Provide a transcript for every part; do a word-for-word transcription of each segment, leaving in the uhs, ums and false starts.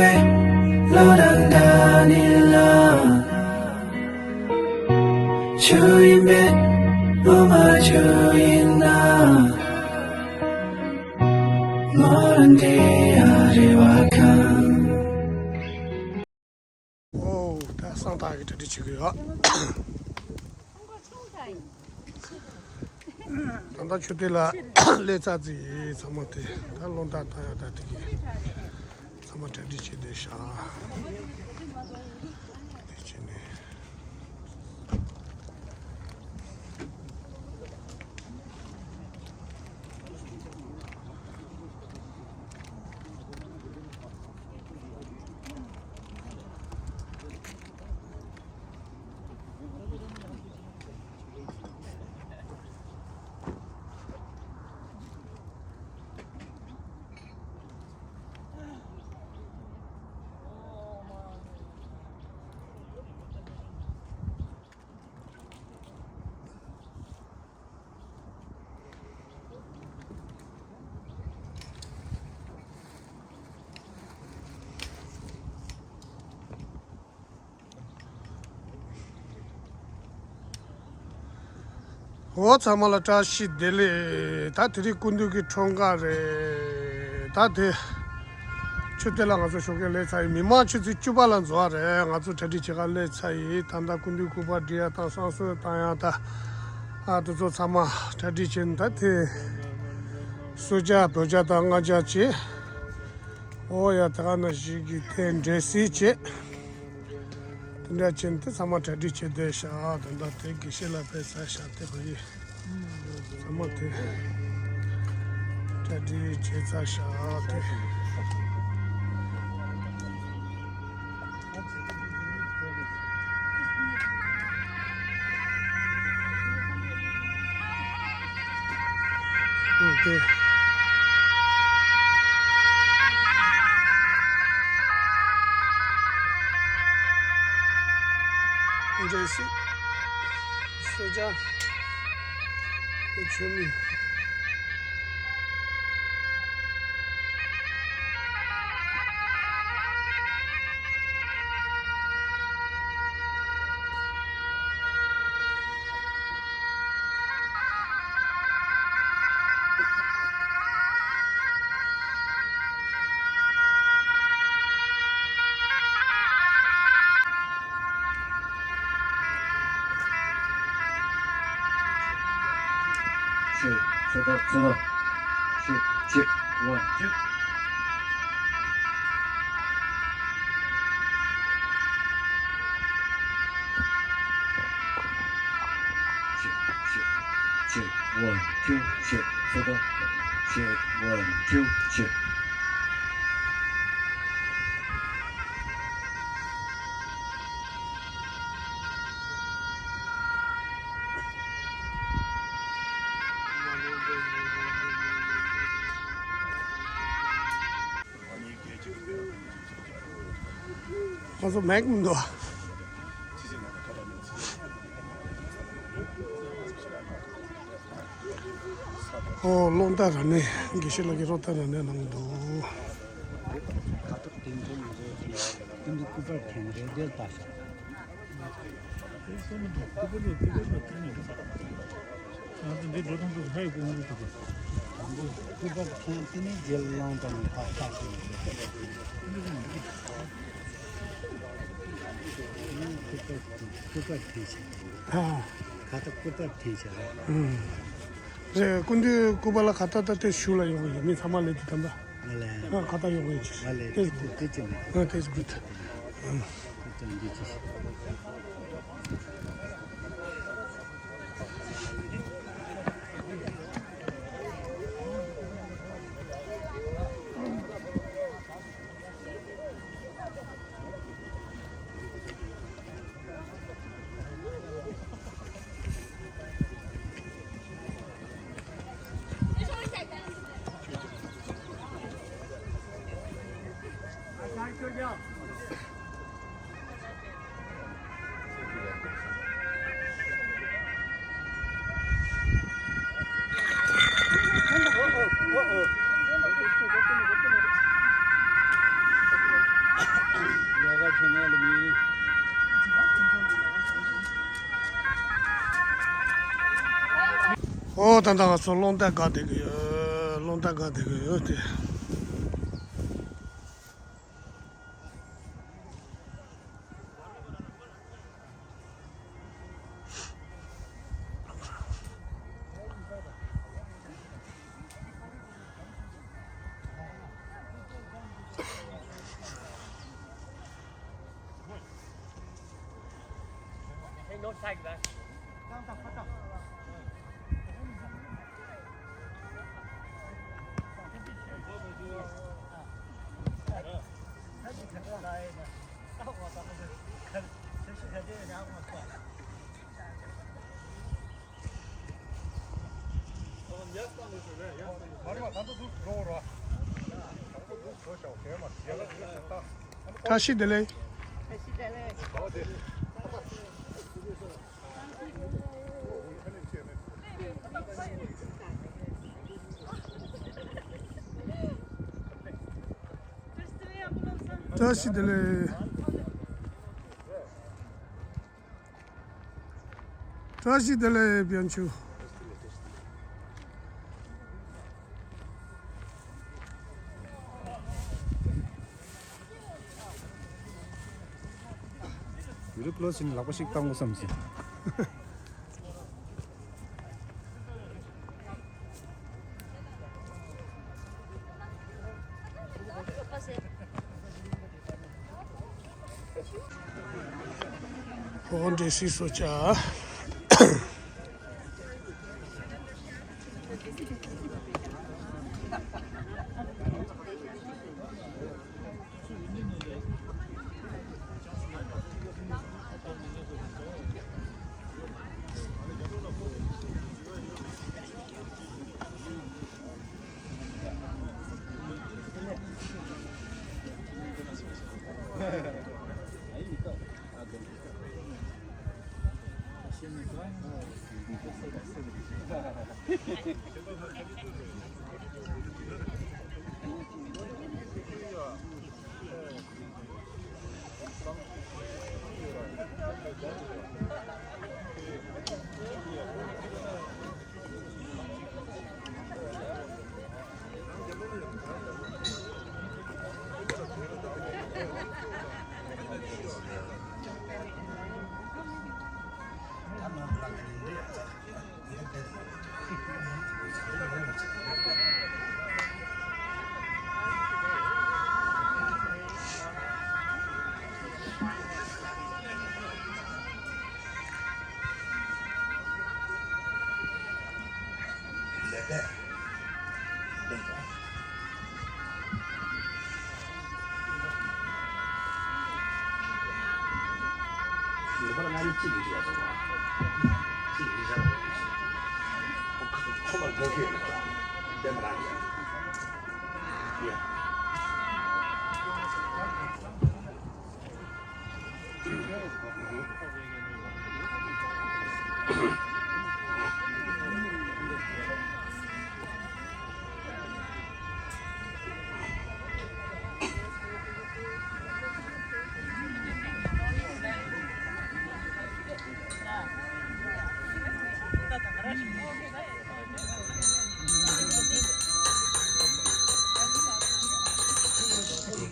བློ་དང་འདྲ་ནི་ལ། ཆུ་ཡིན་པས་བློ་མ་ཆུ་ཡིན་ན། མོ་རང་འདྲེ་ཡ་རེ་བ་ཁང་། ཨོ། ད་སང་ཐག་གི་གྲ་སྒྲིག་བྱེད་ཀྱི་ཡོད། ད་ལྟ་ཆུ་ཐིགས་ལ་སླེབས་ཚར་ཙི་ཡིན། ཚང་མ་དེ་ད་རླུང་རྟ་བཏང་ཡག་ད་དེ་གི་ཚང་མ་གྲ་སྒྲིག་བྱེད་བསྡད་ཤག་དེ་བྱས་ནས། འོ། ཚང་མ་ལ་བཀྲ་ཤིས་བདེ་ལེགས། ད་དེ་རིང་སྐུ་མདུན་གྱི་འཁྲུངས་སྐར་རེད། ད་དེ་ཆུ་ཐིགས་ལ་ང་ཚོ་ཞོགས་ཀས་སླེབས་ཚར་ཡིན། མི་མང་ཆུ་ཚོད་བཅུ་པ་ལ་འཛོམས་པ་རེད། ང་ཚོ་གྲ་སྒྲིག་བྱེད་གར་སླེབས་ཚར་ཡིན། ད་ལྟ་སྐུ་མདུན་སྐུ་པར་སྒྲིག་ཡག་དང་བསང་གསོལ་བཏང་ཡག་ད། ཨ། དེ་ཚོ་ཚང་མ་གྲ་སྒྲིག་བྱས་ནས། ད་དེ་གསོལ་ཇ་བོད་ཇ་དང་སྔགས་ཇ་བྱས། འོ་ཡ། དེ་ག་ནང་བཞིན་གྱི་དེ་འབྲས་སིལ་བྱས། དེ་འདྲ་བྱས་ནས་དེ་ཚང་མ་གྲ་སྒྲིག་བྱས་བསྡད་ཤག་དེ་འདྲ་དེ་དགེ་བཤེས་ལགས་ཕེབས་ཚར་ཤག་དེ་བ་ཡིན། ཚང་མ་དེ་གྲ་སྒྲིག་བྱས་ཚར་ཤག་དེ། འོ་དེ། འབྲས་སིལ། གསོལ་ཇ། མཆོད་མེ། Shake, sit up, sit up. Shake, shake, one, two. Shake, shake, shake, one, two, shake, sit up. Shake, one, two, shake. ཁོ་ཚོ་མེག་མི་འདུག་ཨོ། རླུང་རྟ་ར་ནས། དགེ་བཤེས་ལགས་ཀྱིས་རླུང་རྟ་ར་ནས་གནང་གི་འདུག་ཁ་ཐུག་དེ་ཚོ་ང་ཚོ་ཀུན་འདུས་སྐུ་པར་འཐེན་རེ་རེ་ལྟ་ཤག་ཨ། ཁ་ཐུག་སྐུ་པར་འཐེན་བྱས་རེད། ཨང་། རེད། སྐུ་མདུན་སྐུ་པར་ལ་ཁ་ཐུག་ད་ལྟ་ཞུ་ལ་ཡོང་གི་ཡོད། མི་ཚང་མ་སླེབས་དུས་ད་ལྟ། ཨ་ལས། ཨ། ཁ་ཐུག་ཡོང་གི་ཡོད་ཅིག་ཨ་ལས། That's good. That's good. ཨ། That's good. ཨང་། ཨོ་ད་ལྟ་ང་ཚོ་རླུང་རྟ་སྒང་བསྡད་ཀྱི་ཡོད། རླུང་རྟ་སྒང་བསྡད་ཀྱི་ཡོད་དེ། བཀྲ་ཤིས་བདེ་ལེགས། བཀྲ་ཤིས་བདེ་ལེགས། བཀྲ་ཤིས་བདེ་ལེགས་དཔལ་འབྱོར། ཡུ་རི་ཀློ་ཟིན་ལག་པ་ཞིག་བཏང་དགོས་བསམ་སོང་། ཧོ་འདྲེ་སི་སོ་ཅ།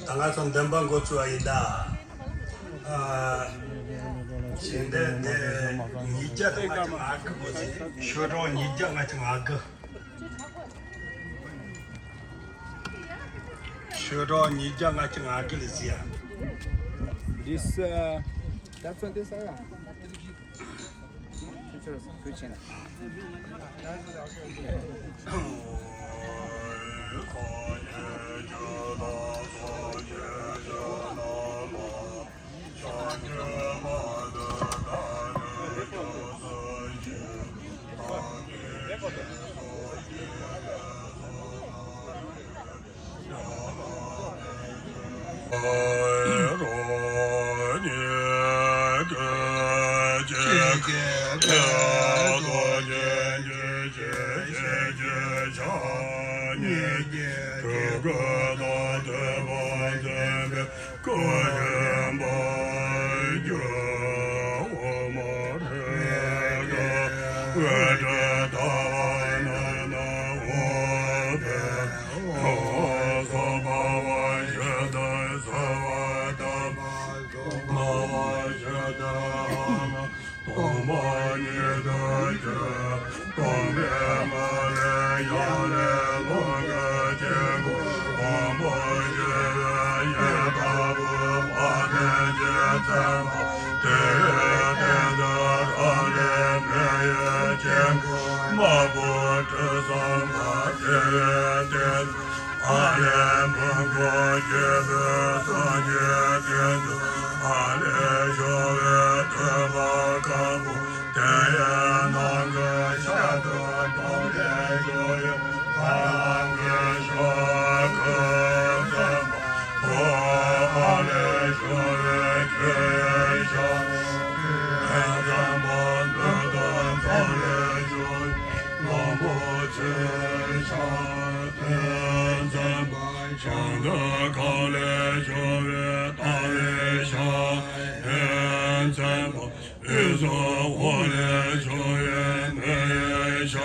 ད་ང་ཚོ་འདོན་པ་འགོ་ཚུགས་པ་ཡིན་ད། ཨ། ཞིང་སྡེ་དེ་ཉིས་བརྒྱ་དང་ལྔ་བཅུ་ང་དགུ་དགོས་ཟེར། ཤོག་གྲངས་ཉིས་བརྒྱ་ལྔ་བཅུ་ང་དགུ། ཤོག་གྲངས་ཉིས་བརྒྱ་ལྔ་བཅུ་ང་དགུ་ལ་ཟེར་ཡ། This, uh, that's what this, uh, pictures, picture. སྟོང་པ་ཉིད་དུ་གྱུར། སྟོང་པའི་ངང་ལས་ཡང་ལས་ལོངས་སྐུ་ཆེན་པོ་དབང་པོ་ཡུལ་ཡུལ་ཡེ་ལྟ་བུ་མ་བདེན་བཞི་བརྩོན་པ་དེ་ཡི་སྟེང་དུ་རང་ལས་མི་གཡོ་ཆེན་པོ་དམར་པོ་དྲི་ཟ་བ་དེ་ཡི་སྟེང་དུ། ཨ་ལས་མི་མགོ་བརྗོད་པའི་སངས་རྒྱས་བསྟན་དུ་ཨ་ལས་ཞུ་བའི་བསྟོད་པ་དཀར་པོ་དེ་ཡི་ནང་གི་ཤར་དུ་སྟོང་ལས་ཞུ་བའི་ཐར་ལམ་གྱི་ཤོག་གུ་བརྩོན་པ་པོ་ཨ་ལས་ཞུ་བའི་ཆོས་ཡི་ཤོག་གུ་བརྩོན་པ་འདི་དང་ཚོགས་ལས་ཞུ་བའི་ལམ་པོ་ཆེའི་ཤོག་གུ་བརྩོན་པ། ཤིན་ཏུ་གང་ལས་བྱུང་བའི་ལྟ་བའི་ཤ་ནས་མཚོན་པ། དབུས་སུ་འོག་ལས་བྱུང་བའི་མེ་ཡི་ཤ་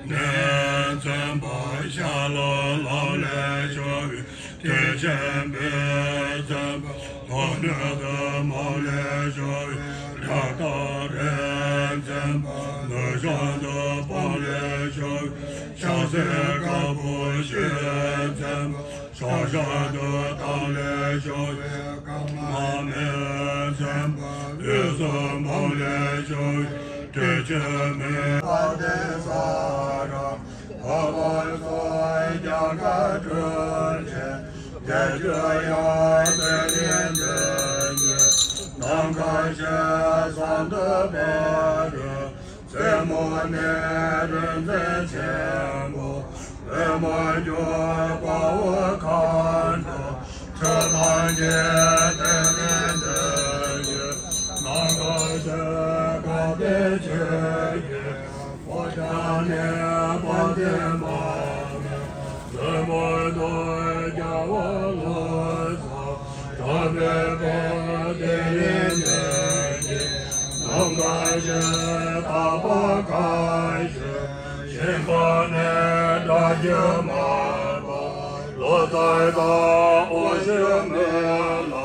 ནས་མཚོན་པ། ཤ་ལ་ལམ་ལས་བྱུང་བའི་དྲི་ཆེན་པོས་མཚོན་པ། ལྷོ་སྣོད་དུ་མ་ལས་བྱུང་བའི་རཀྟ་རས་མཚོན་པ། ནུབ་བྱང་དུ་པ་ལས་བྱུང་བའི་ཤ་ཟའི་དཀར་པོ་ཞེས་མཚོན་པ། ཕྱོགས་བཞི་དུ་ཏ་ལས་བྱུང་བའི་ཀ་མ་མེས་མཚོན་པ། དབུས་སུ་མ་ལས་བྱུང་བའི་དྲི་ཆེན་མེ། ཕ་དེ་ས་ར་བ་བ་སོ་རྒྱ་གར་གྲུབ་ཆེན་བརྒྱད་ཅུ་ཡང་དེ་ནས་འདས་ནས་ནམ་མཁའ་ཞེས་བསམ་དུ་བབ་པའི། རྩེ་མོ་ནས་རིག་འཛིན་ཆེན་པོ་པདྨ་འབྱུང་དཔའ་བོ་མཁའ་འགྲོ་ཆོས་ཐམས་ཅད་དེ་ནས་འདས་ནས་ནམ་མཁའ་ཞེས་བཀའ་དྲིན་ཆེ་ཡིས། འོ་ཅག་ནས་དཔལ་ལྡན་མ་ནས། བཙུན་མོ་དང་རྒྱལ་བ་ལྷ་ཚོགས་གྲངས་མེད་པ་དེ་ཡི་ནས་ཀྱི། ནམ་མཁའ་ཞེས་དག་པ་གང་ཞིག་ཞིང་ཁམས་ནས་སྒྲ་བསྒྱུར་མ་པ། ལོ་ཙཱ་དང་དབང་ཕྱུག་མི་ལ་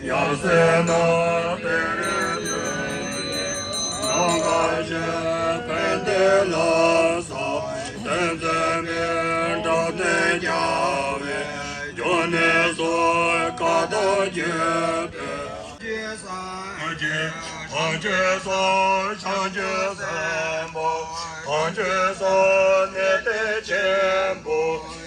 ཡབ་སྲས་རྣམས་དེ་ནས་ཐོན་ནས། ནམ་མཁའ་ཞེས་ཕན་བདེ་ལ་སོགས་བསྟན་འཛིན་མའི་འགྲོ་དོན་རྒྱལ་བའི་འབྱུང་གནས་སོགས་བཀའ་དང་བརྒྱུད་པའི། ཐམས་ཅད་སོགས་བྱང་ཆུབ་སེམས་དཔའ། ཐམས་ཅད་སོགས་ནི་སྟན་ཆེན་པོ།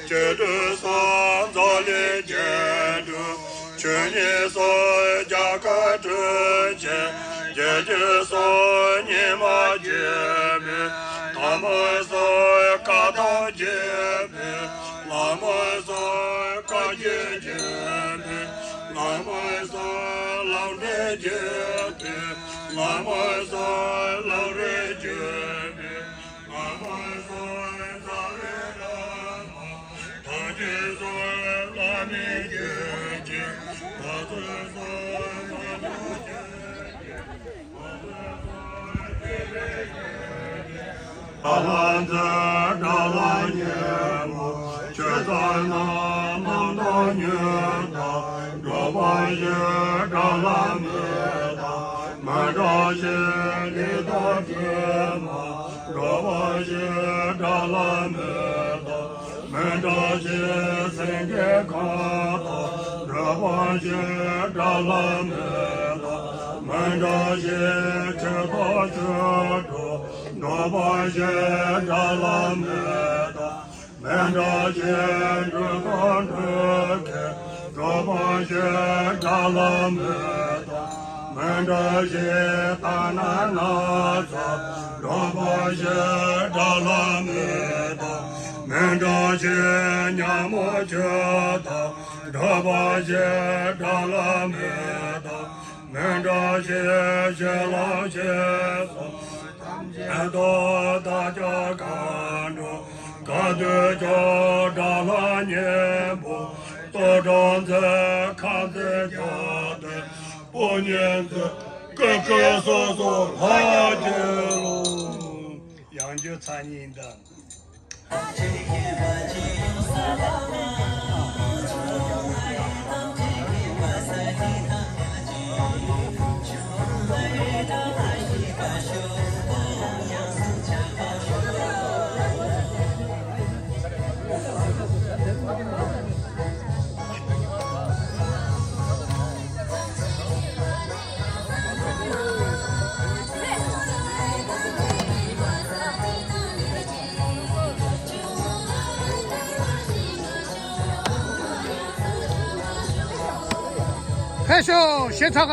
ཆོས་སྒྲུབ་སོགས་འཛམ་གླིང་རྒྱན་དྲུག་ཆོས་ཉིད་སོགས་རྒྱ་གར་གྲུབ་ཆེན། བརྒྱད་ཅུ་སོགས་ཉི་མ་བརྒྱད་པའི། ཐ་མ་སོགས་བཀའ་དང་བརྒྱུད་པའི། ལམ་སོགས་བཀའ་བརྒྱུད་བརྒྱུད་པའི། ལམ་སོགས་ལམ་རིམ་བརྒྱུད་པའི། ལམ་སོགས་ལམ་རིམ་བརྒྱུད་པའི། ལམ་སོགས་རྩ་བའི་བླ་མ། ཐམས་ཅད་སོགས་བླ་མའི་རྒྱུད་ཀྱི། ལྷ་ཚོགས་སོགས་ལྷ་མོའི་རྒྱུད་ཀྱི། དགྲ་ལྷ་མཛད་དགྲ་ལྷ་གཉན་པོ། ཆོས་སྐྱོང་རྣམས་རྣམ་དག་ཉོན་དང་། འགྲོ་བ་བཞི་དགྲ་ལྷ་མི་དང་། མི་འདྲ་བཞི་ལས་དང་སྒྲོལ་མ། འགྲོ་བ་བཞི་དགྲ་ལྷ་མི་དང་། མི་འདྲ་བཞི་སེང་གེ་མཁའ་དང་། འགྲོ་བ་བཞི་དགྲ་ལྷ་མི་དང་། མི་འདྲ་བཞི་ཆོས་དང་ཆོས་དྲུག་འགྲོ་བ་བཞི་དགྲ་ལྷ་མི་དང་། མི་འདྲ་བཞི་འགྲོ་དང་འགྲོ་མཁན། འགྲོ་བ་བཞི་དགྲ་ལྷ་མི་དང་། མི་འདྲ་བཞི་ལྟ་ན་སྣ་ཚོགས། འགྲོ་བ་བཞི་དགྲ་ལྷ་མི་དང་། མི་འདྲ་བཞི་ཉ་མོ་ཁྱི་དང་། འགྲོ་བ་བཞི་དགྲ་ལྷ་མི་དང་། མི་འདྲ་བཞི་ཞི་ལ་ཞི་སོགས། ཐམས་ཅད་དང་བདག་ཅག་མཁའ་འགྲོ། ག་དུས་ཀྱང་དགྲ་ལྷ་གཉན་པོ། ལྟོ་འགྲོ་མཛད་ཁ་ཟས་རྒྱ་མཚོ། ཕོ་ཉན་ཚེ་ཀ་ཀ་སོ་སོ་ལྷ་རྒྱལ་ལོ། ཡང་བསྐྱར་ཚ་ཉིན་དང་། ཕེབས་ཤོག་ཞེ་ཚ་ག་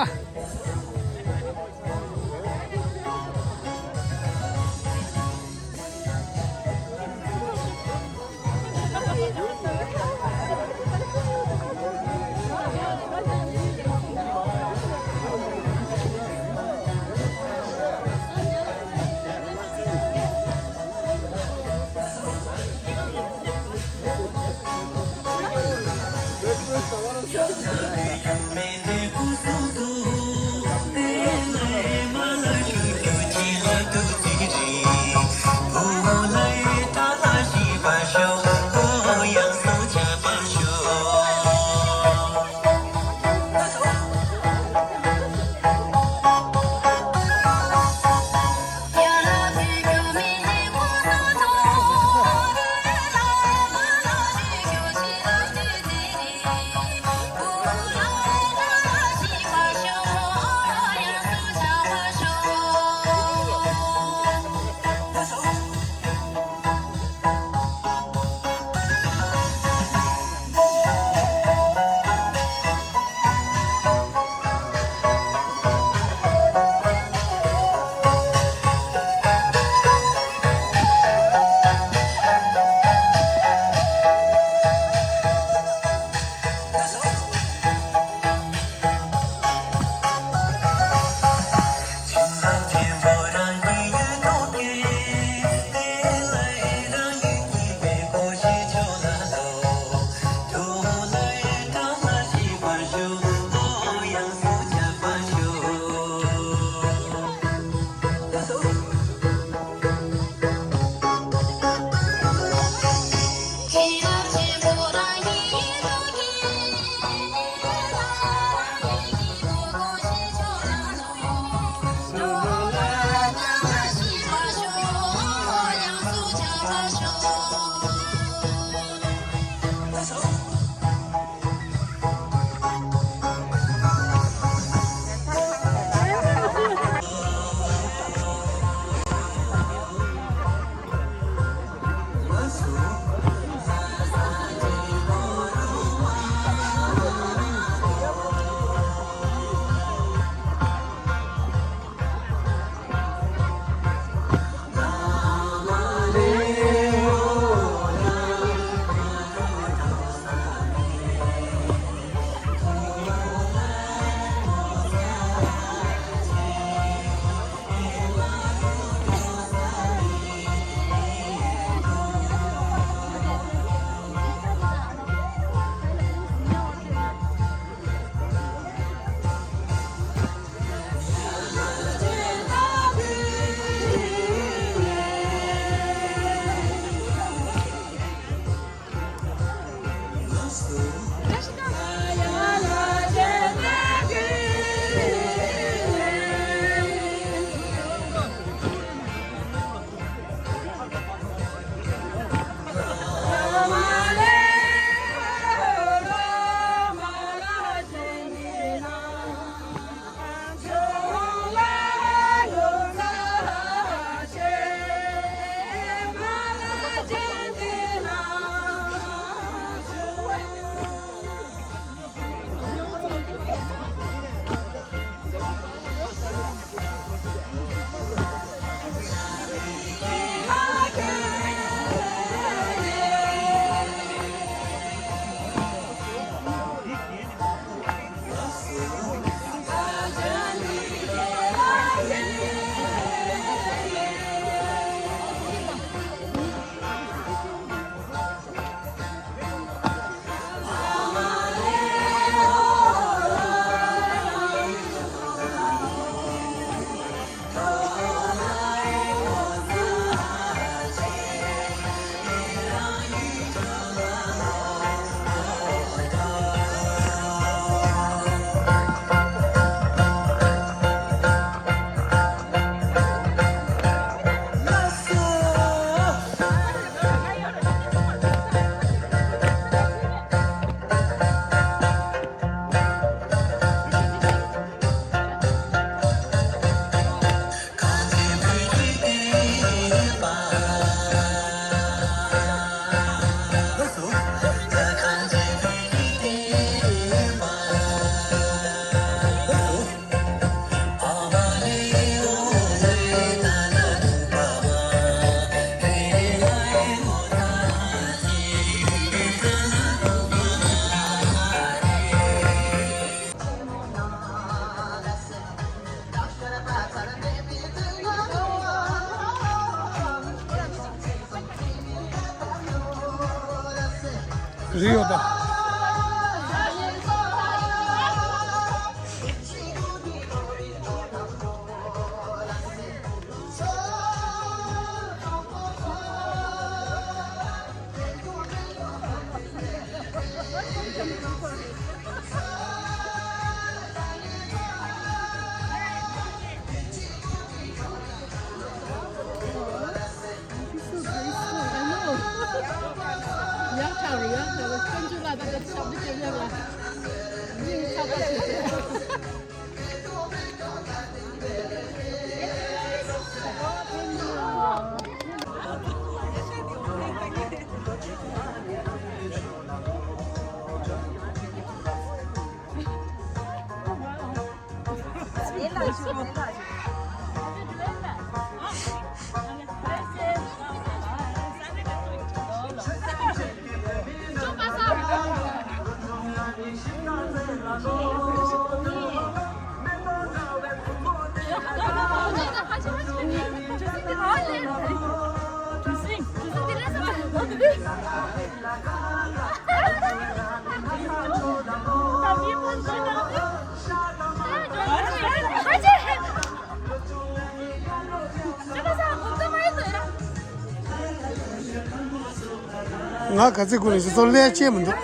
རེད་ཡོད་ད། ང་ག་ཚོད་ཁུར་ནས་ཞིག་ཚོར་ལས་ཆེ་མི་འདུག་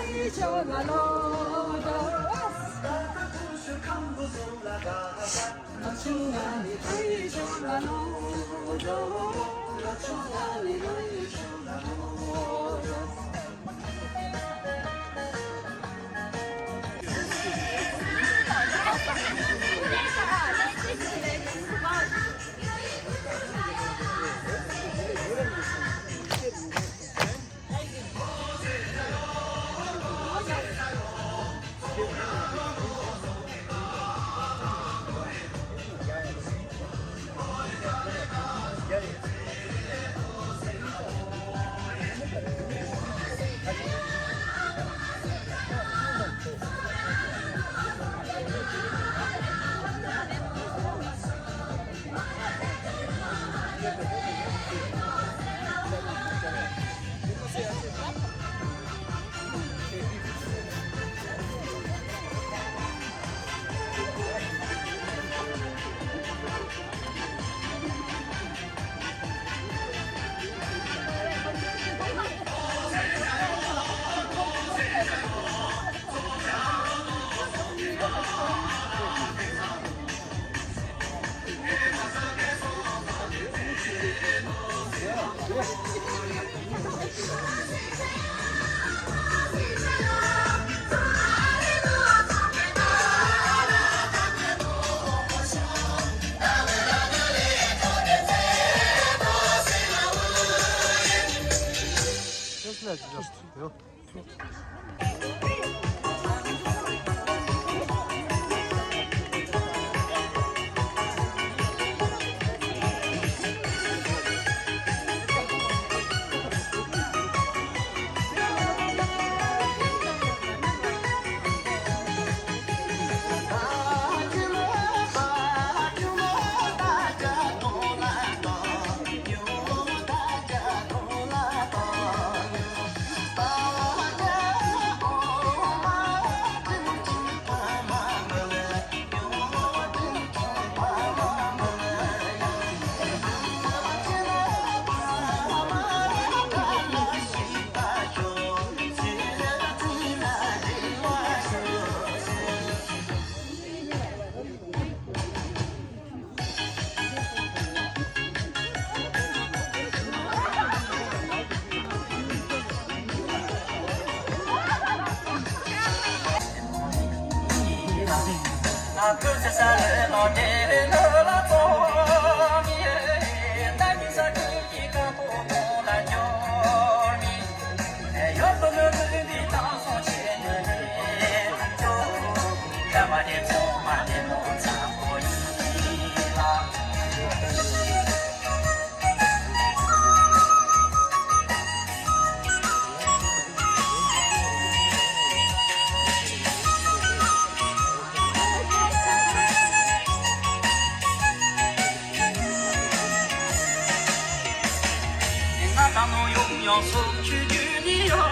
ང་དང་ནོ་ཡོང་ཡོང་སོང་ཆུ་རྒྱུན་ནི་ཡོ་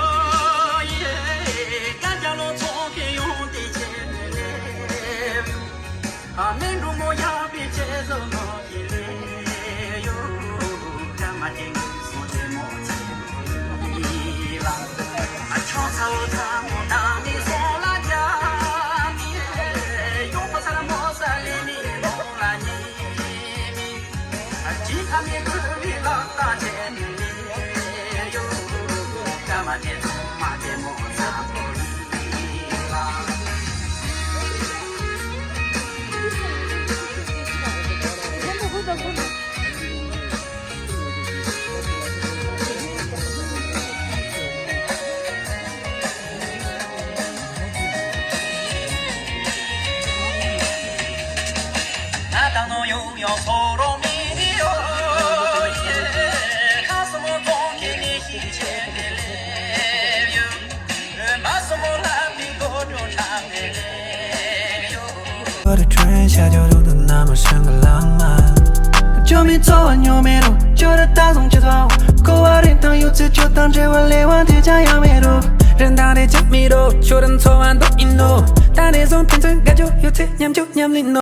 ཡེ། བར་ཁྲོན་ཤ་ཇོ་རུ་དུ་ན་མ་ཤང་གི་ལང་མ། ཇོ་མི་ཚོ་བ་ཉོ་མེ་རུ་ཇོ་ར་ད་སོང་ཅི་ཚོ་ཀོ་བ་རིན་ཐང་ཡོད་ཚེ་ཇོ་དང་འབྲེལ་བ་ལེ་བ་དེ་ཅང་ཡང་མེ་རུ། རིན་ཐང་རེ་ཅང་མེ་རུ་ཇོ་ར་ཚོ་བ་འདུག་ཨིན་ནོ། ད་རེ་སོང་ཕན་ཚུན་དགའ་ཇོ་ཡོད་ཚེ་ཉམ་ཇོ་ཉམ་ལིན་ནོ།